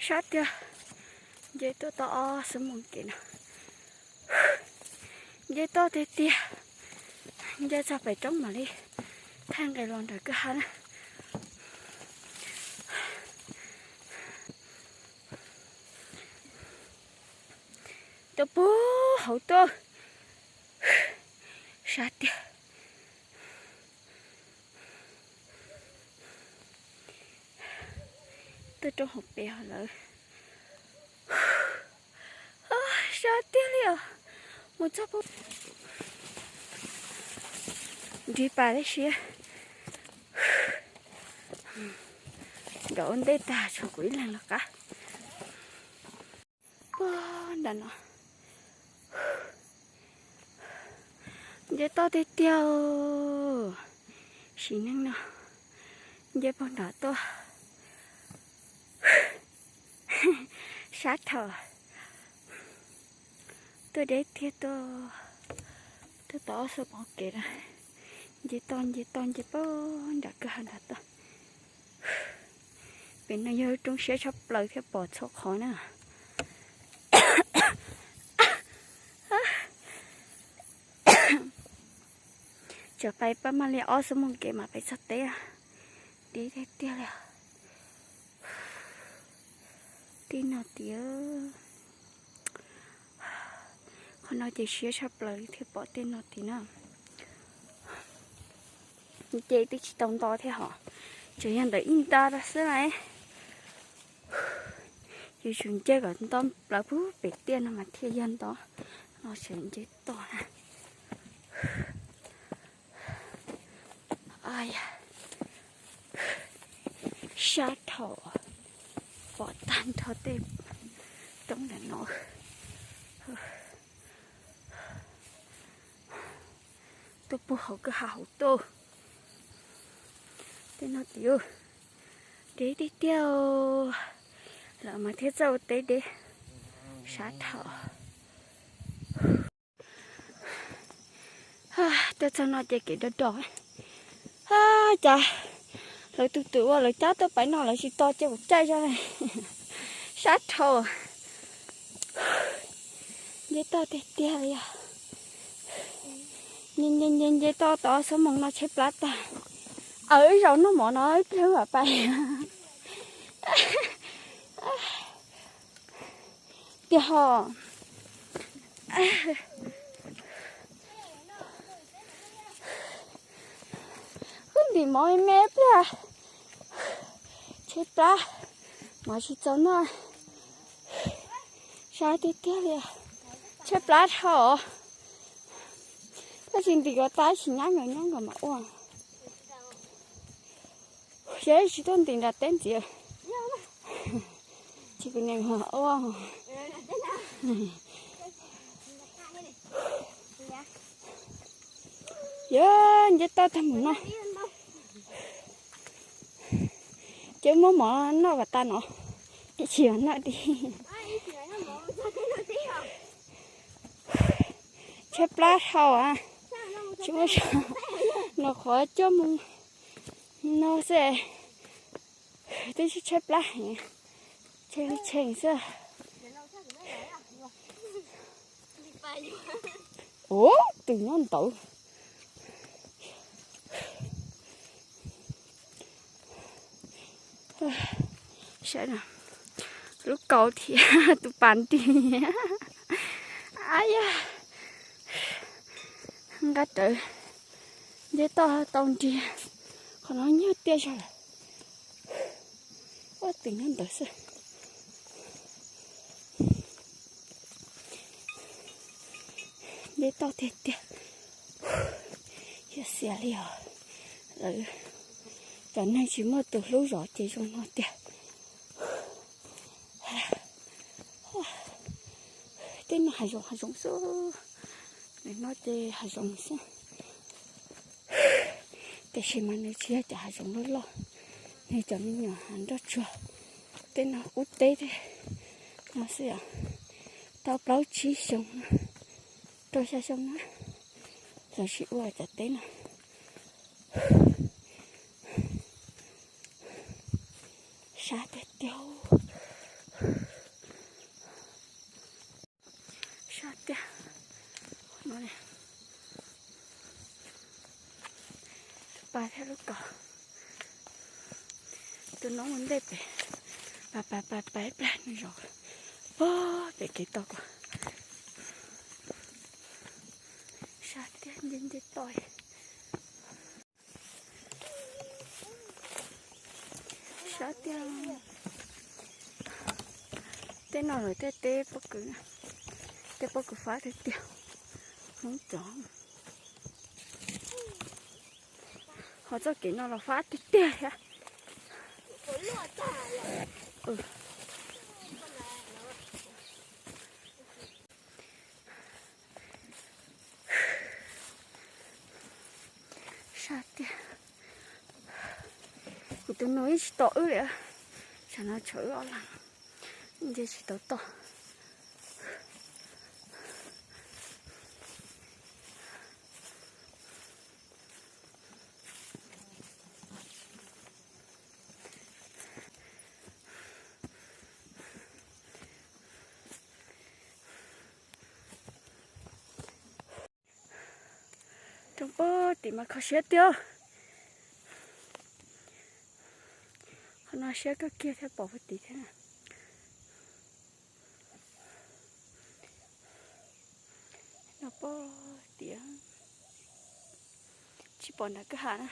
Sab tiag, nce tuaj tau ob xuab moos kev no. Nce toj tiag tiag, nce txog pem roob mam li thaij nqis los nram kwj ha na. Tuaj puag hauv tuaj, sab tiag. Tuaj roob hauv pes lawm. Sab tiag li os. Mus txog puag nrig pas tib si. Nkawd ua ntej tag tshuav kuv ib leeg los qab. Puag nram no. Nce toj tiag tiag. Sim neej no nce puag nram tuaj. Sab dhau. Tuaj deb tiag tuaj. Tuaj tau ob xuab moos kev na. Nce toj nce toj nce puag nram kwj ha nram tuaj. Pem no yog lub roob siab tshaj plaws thiab pom txhua qhov na. Tseem pais pab maj li ob xuab moos kev mam pais txog teb. Deb tiag tiag li. Tej no tiag. Qhov no ces siab tshaj plaws li thiaj pom tej no tid na. Nce twb tsis tau nto thiab hos, tseem yog ntawm ib nta rau xwb na. Yuav tsum nce kom nto plaws puag pem tiaj no mas thiaj yog nto, no tseem nce toj na. Sab dhau, pom tag nrho tej roob ntawm no. Tuaj puag hauv kwj ha hauv tuaj. Tej no tiag, deb tiag tiag. Lawm mas thiaj txawj ua teb deb, sab dhau. Tuaj txog no ces kev do do. Cas lawv tus twm uas lawv cab tuaj pais no lawv tsis tos ces kuv caij zog. Sab dhau. Nce toj tiag tiag li os. Nce nce nce nce toj tau ob xuab moos no tshaib plab tag. Aws, ib zaug noj mov no ib pliag mam pais. Tiag hos. Wb ntim mov me me pliag. Tshaib plab, mov tsis txaus noj. Sab tiag tiag li. Tshaib plab dhau. Tab sis ntim ko tas tsis nyab nkawd nyob nkawd mam ua. Ces tsis tuaj ntim nram teb ntxiv. Tsis kuv niam ua. Yog nce toj tag mus no. Ces muab mov noj kom tas no, ib chim noj di. Tshaib plab dhau. Tsis muaj, no qhov coj mus no xwb, twb tsis tshaib plab heev, tsheej tsheej xwb. Ub, twm nyob ntawd. Saib, lub kaus thiab tus pas nrig. Ab yog, nqa rawv, nce toj tau nrig, qhov no nyuag tiaj zog lawm. Ua twm nyob ntawd xwb. Nce toj tiag tiag. Yog xiam li os. Lawv cov neeg tsis muaj tus hlub zov ces zoo no tiag. Tej no hav zoov hav zoov xwb. Nim no ces hav zoov xwb. Tiam sis mas nws tsis yog cov hav zoov loj loj, nws cov me nyuam hav nroj tsuag. Tej no qub teb no xwb os. Tau plaub tsib xyoo, rau xya xyoo na, lawv tsis ua cov teb no. Sab tiag tiag. Pas thiab lub kaus. Tus noob ua ntej pem, pas pas pas pas ib plag nws zaum pog pem kev toj ko. Sab tiag, nce nce toj. Sab tiag. Teb no lawm tej teb pob kws, tej pob kws fab tiag tiag. Hmoob cov, ho txoj kev no los fab tiag tiag thiab. Sab tiag. Kuv tus nus yeej tsis tos wb li, tsam no tshuav wb ob leeg, nce tsis tau toj. Roob pog tim mas kho siab tiag. Qhov no siab kawg kiag thiab, pom puag tim thiab. No pog tias tsis pom nram kwj ha na.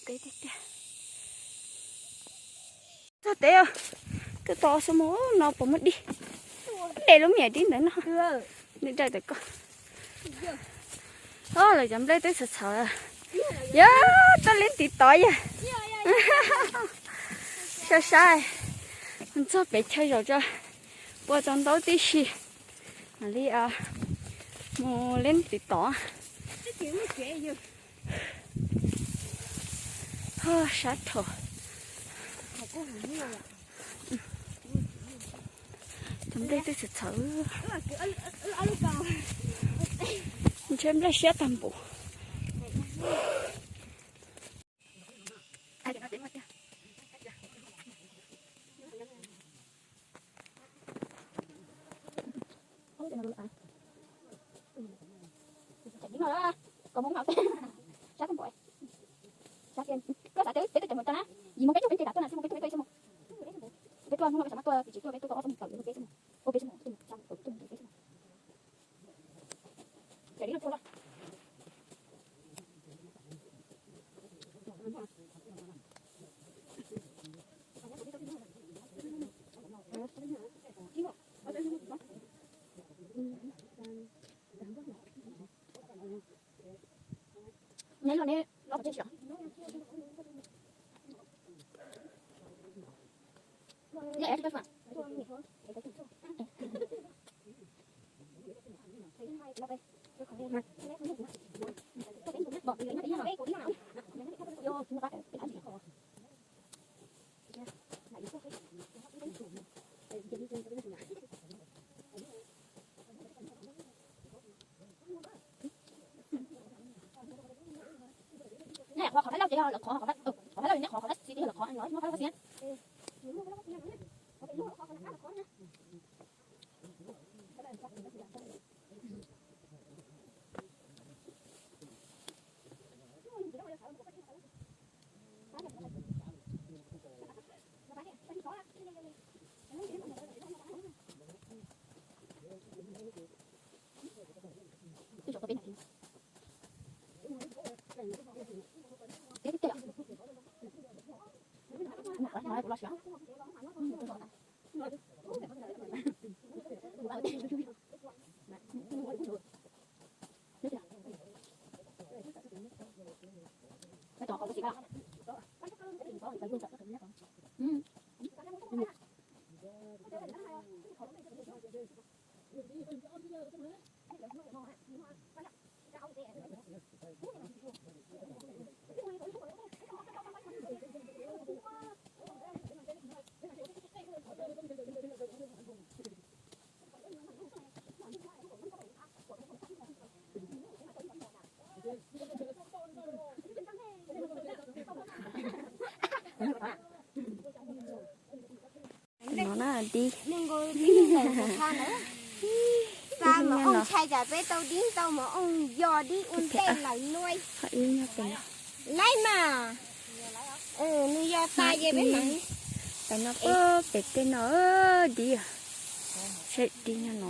Teb tiag tiag. Txog teb, twb tau xub mus no puas muaj dib. Dej lub me nyuam dib ntawd no. Nws dai tawm ko. Lawv cov nplej twb txhawv txhawv. Yog, tuaj leej tiv tov yog. Sab sab, txog pem chaw zaum tso, pua tau ntaub tib si, mam li mus leej tiv tov. Ho sab thaum, cov nplej twb txhawv txhawv, ntshe nplej siab tag npaum. Dib. Xa mov ooj ntshai cas peb tau dib, tau mov ooj yog dib ua ntej lawm nuav. Ho ib nyob pem no. Laib mas. Nws yog tas ces peb mam. Pem no, pem tej no dib. Saib dib nyob no.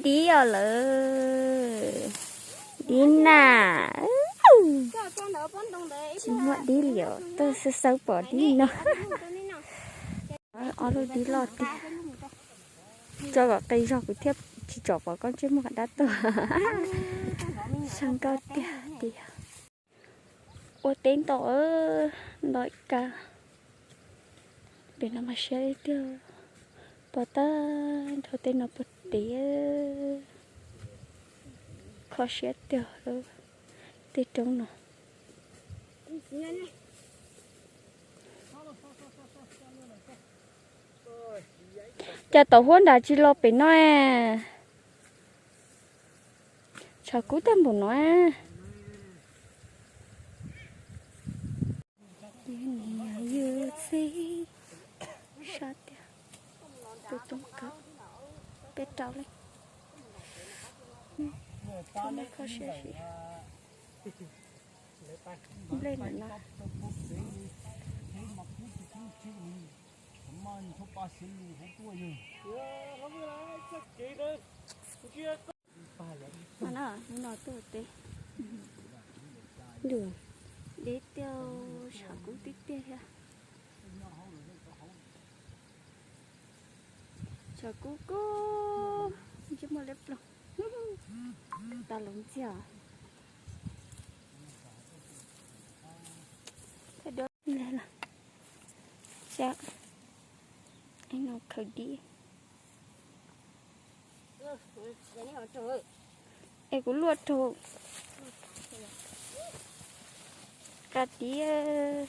Dib os lawm. Dib na. Tsis muaj dib li os, tuaj xawb xawb pom dib no. Ob lub dib loj tiag. Tso kom qis zog kuv thiaj tsis tsom pom koj ntsej muag dab tuag. Zoo nkauj tiag tiag. Ua teb ntau, ntau ib kab. Pem no mas siab tiag, pom tag nrho tej no puag tid. Kho siab tiag tej roob no. Cas tau huab nram tsis los pem no? Tshav kub tag npaum no. Yus txiv, sab tiag, tus coob kawg, peb rau leej. Kho siab sim nplej ntawm no. Deb tiag, tshav kub tiag tiag thiab. Tshav kub kub, ntsej muag liab ploog. Tas los ntxiag. Saib, no khaws dib. Es kuv luaj rau qab dib,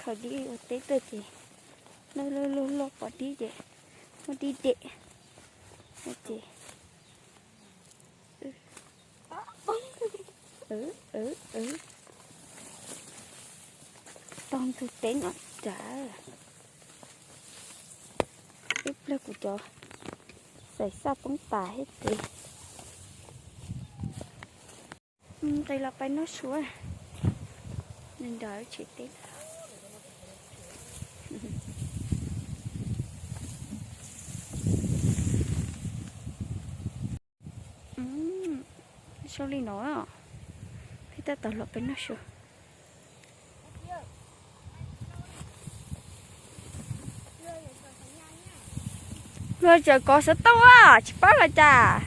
khaws dib ua teb tuaj ces luaj luaj luaj pom dib ces muab dib dem ces tog ntug teb no cas. Ib pliag kuv cov xaim xaj poob tas thiab ces. Nqis los pais noj su, nws nrog tsev teb. Zoo li no, peb tab tom los pais noj su. Luag tseem kov xov tooj a, tsis paub los cas.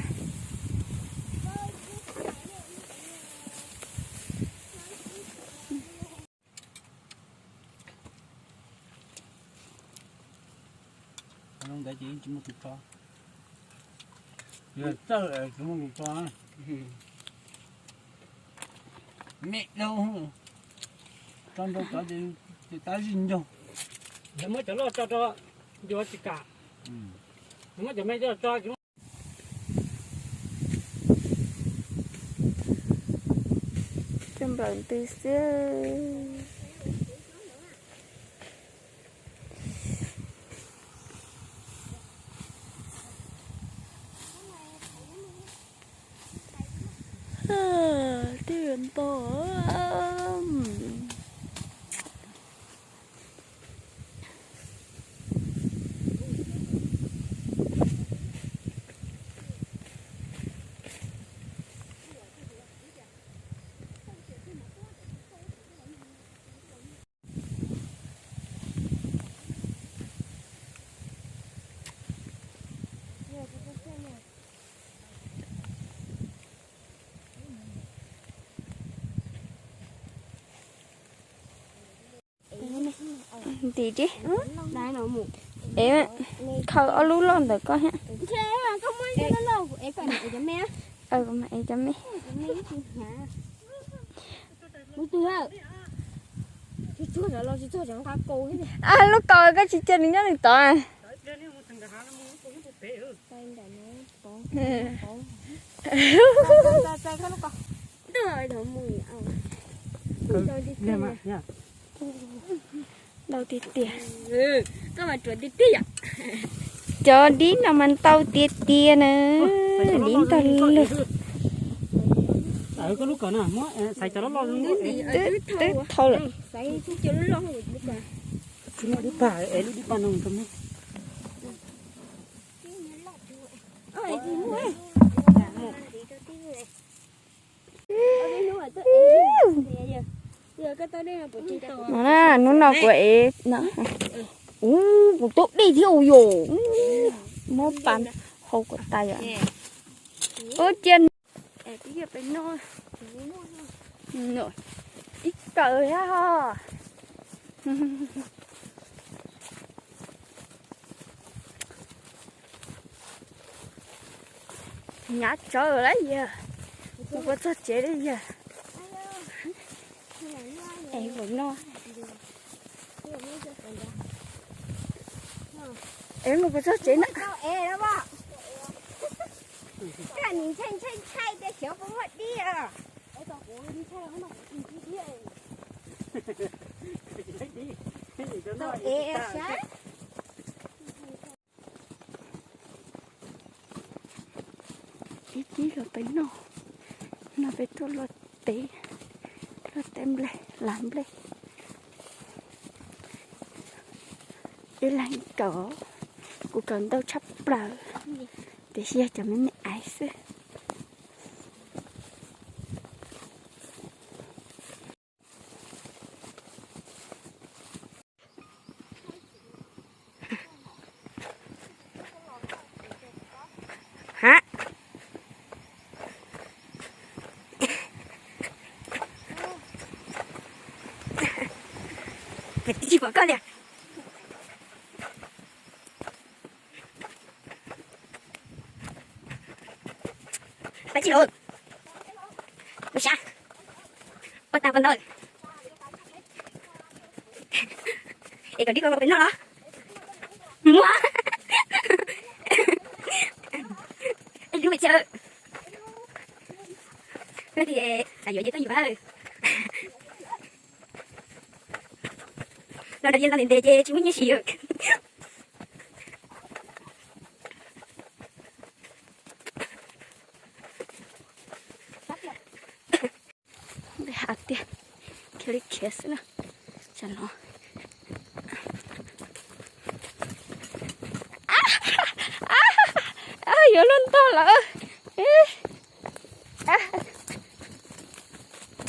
Ntawd ces tsis muaj tus tso. Yog txawj tsis muaj tus tso. Me dau, tso nrau cov ces tab zig ncaug. Muab cov loj tso rau, yuav tsis kam. Muab cov me tso. Coj nplawm ntws xwb. Twb yuav nto. Ntim ris. Es khaws ob lub loj ntawm koj thiab. Es koj mas es cov me. Lub kaus koj tsis cia nws nyob nws tod. Ntau tiag tiag. Cov dib no mas ntau tiag tiag na. Dib ntau lug. Twb thau lawm. No na, hnub no kuv ev, ub, kuv tub dej thiab yom. Muab pas hau kuv tas yom. Ub, cia ib kawm thiab. Hnyav tsawv lawm yawg, mus puas txog tsev li yawg. Es ua no, es mus puas txog tsev na. Ib kib los peb noj, no peb tuaj luaj teb, luaj teb nplej, lav nplej. Ib leeg kawm, kuv kawm ntau tshaj plaws, tiam sis yog cov me me aiv xwb. Ha, tsis pom koj li. Peb tsis los. Ua sab. Ua tas pos ntau. Es kom dib ko peb noj los. Muab. Lub me chaw. Noj tias yuav ces tuaj yuav. Los nrog yawg los ntev ntev ces tsis muaj nyiaj siv. Nqis hav tiag, khiav li khiav xwb na. Tsam no yuav luag ntog lawm.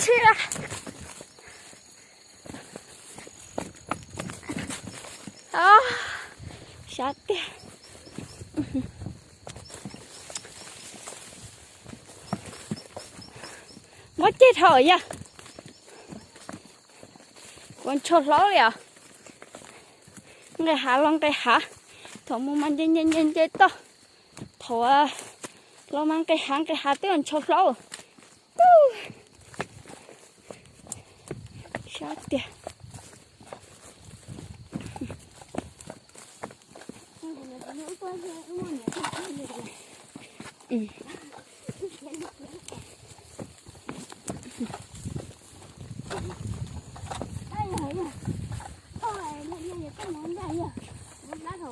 Tsis, sab tiag. Muab ceg dhau yog. Kuv ntshaw hlaub li os. Nqis hav los nqis hav, thaum mus mas nce nce nce nce toj, thaum los mas nqis hav nqis hav twb ntshaw hlaub. Sab tiag.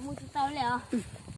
Mus tsis tau li os.